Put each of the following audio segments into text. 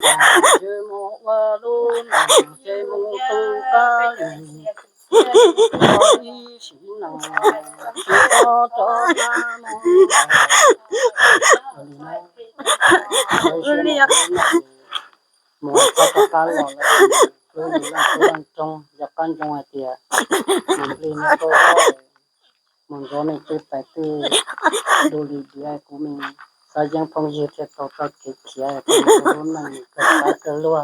Ư้ອ ເລີຍ ໝູ່ເຂົາປະກາດລາວແລ້ວ ຄືຢູ່ລາງໂຕລາງຈົງ ຢາກກັນຈົງວ່າເຕຍ ມັນລີນໂຕໂຮຍ ມັນໂດນໃນຈຸດໄປຕື້ ດູລີເບຍກູມີ ສາຍຍັງພົງຢືດເທໂຕເຈົ້າເກເຂຍ ເປັນໂຕລຸນນັ້ນ ເກີດສາຍເກີດລົວ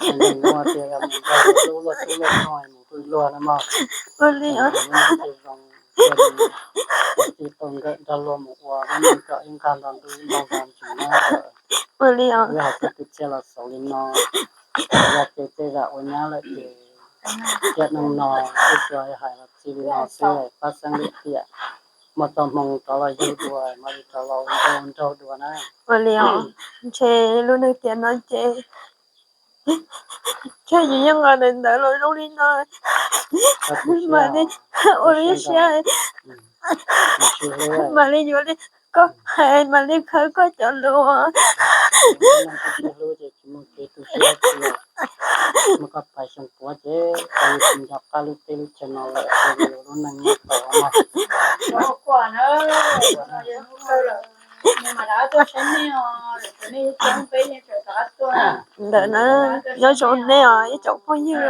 ອັນນີ້ງົວເຕຍ ມັນກໍລົວ ລົວ ລົວ ນ້ອຍ ມັນຄືລົວນະມາ ເອີ ເລີຍ ເອີ ມັນຄືລອງ ເປັນທີ່ຕົງເກີດດາລົມ ອັວ ມັນກໍເອັງການດອນດູນອນດອນຈຸນະ ເອີ ເລີຍ ເອີ ເວລາເກີດເຊລະ ສອງລິນນອ ວ່າເຈເຈລະໂອຍາລະເຈ ເຈຍະນອງນອ ເຈຍະຫາຍລະຊີວິນອ ເຊຍ ປາສັງລິເຕຍ ມາຕອມຮອງຕະລະຢູ່ດ້ວຍ ມາຕະລະໂດນໂດນດ້ວຍນະ ເລີຍ ເຊລຸນເຕຍນອນເຈ ເຈຍະຍັງອານັນດາໂລລຸລິນອ ມາລີ ໂອລິເຊຍ ມາລີຢູ່ລີ ກໍໃຫ້ມາລີເຂົາກໍຈະຮູ້ ມັນກໍໄປຊົງປົວເຈ ໄປກິນຢາກາລຸເຕລຸຊະນອລ ເປັນຢູ່ລຸນນັງນີ້ຕໍ່ມາ ເດີນະ ຍອດຊົມແນ່ ເຈົ້າພໍ່ຢູ່